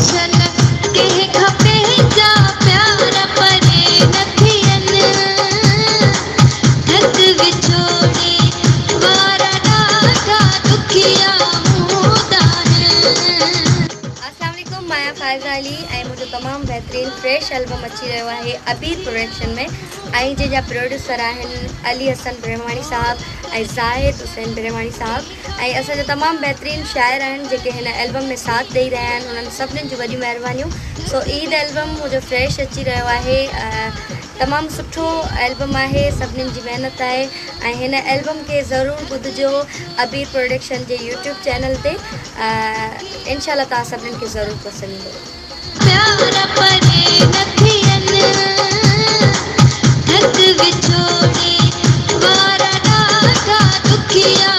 شل ڪنهن کان پنهنجا پيار پري نه ٿين. ٿڪ وڇوڙي وارا ڏاڍا ڏکيا هوندا آهن. اسلام عليڪم مان آهيان فائزه علي ۽ منهنجو تمام بهترين فريش البم اچي رهيو آهي عبير پروڊڪشن ۾ ۽ جنهن جا پروڊيوسر آهن علي حسن برهماڻي صاحب ۽ زاهد حسين برهماڻي صاحب ۽ اسان جا تمام بهترين شاعر آهن جيڪي هن البم ۾ ساٿ ڏئي رهيا آهن انهن سڀنين جون وڏيون مهربانيون سو عيد البم منهنجو فريش اچي رهيو آهي تمام سٺو البم آهي سڀنين جي محنت آهي ۽ هن البم کي ضرور ٻڌجو عبير پروڊڪشن جي يوٽيوب چينل تي انشاء الله توهان سڀنين کي ضرور پسند ايندو. پيار پري نه ٿين ٿڪ وڇوڙي وارا ڏاڍا ڏکيا.